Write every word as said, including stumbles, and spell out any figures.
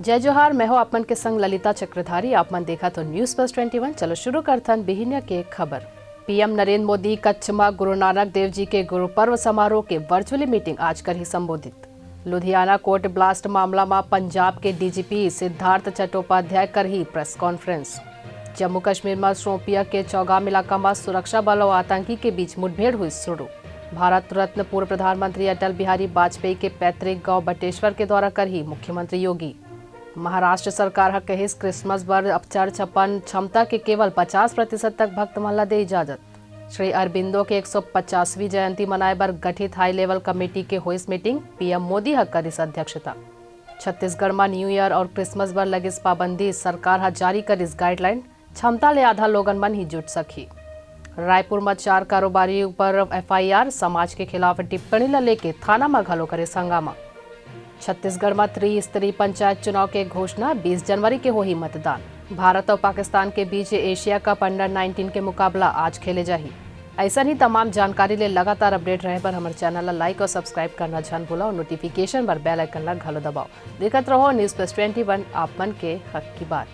जय जोहार, मैं हूं आप मन के संग ललिता चक्रधारी। आप मन देखत हो News Plus Twenty One। चलो शुरू करथन बिहिनिया के खबर। पीएम नरेंद्र मोदी कच्छ म गुरु नानक देव जी के गुरु पर्व समारोह के virtually meeting आज करही संबोधित। लुधियाना कोर्ट ब्लास्ट मामला म पंजाब के डीजीपी सिद्धार्थ चट्टोपाध्याय करही press conference। जम्मू कश्मीर म शोपिया के चौगाम इलाका म सुरक्षा बल अउ आतंकी के बीच मुठभेड़ हुई शुरू। भारत रत्न पूर्व प्रधानमंत्री अटल बिहारी वाजपेयी के पैतृक गांव बटेश्वर के दौरा करही मुख्यमंत्री योगी। महाराष्ट्र सरकार ह कहिस, क्रिसमस बर अब चर्च अपन क्षमता के केवल पचास प्रतिशत तक भक्त मन ला दे इजाजत। श्री अरबिंदो के एक सौ पचासवीं जयंती मनाए बर गठित हाई लेवल कमेटी के होइस मीटिंग, पीएम मोदी ह करिस अध्यक्षता। छत्तीसगढ़ म न्यू ईयर और क्रिसमस बर लगिस पाबंदी, सरकार ह जारी करिस गाइडलाइन, क्षमता ले आधा लोगन मन ही जुट सकही। रायपुर म चार कारोबारी ऊपर एफआईआर, समाज के खिलाफ टिप्पणी ल लेके थाना म घलो करिस हंगामा। छत्तीसगढ़ म त्रिस्तरीय पंचायत चुनाव के घोषणा, बीस जनवरी के होही मतदान। भारत अउ पाकिस्तान के बीच एशिया कप अंडर नाइनटीन के मुकाबला आज खेले जाही। अइसन ही तमाम जानकारी ले लगातार अपडेट रहे बर हमर चैनल ला लाइक और सब्सक्राइब करना झन भूलव, नोटिफिकेशन बर बेल आइकन ला घलो दबाव। देखत रहो News Plus Twenty One, आप मन के हक की बात।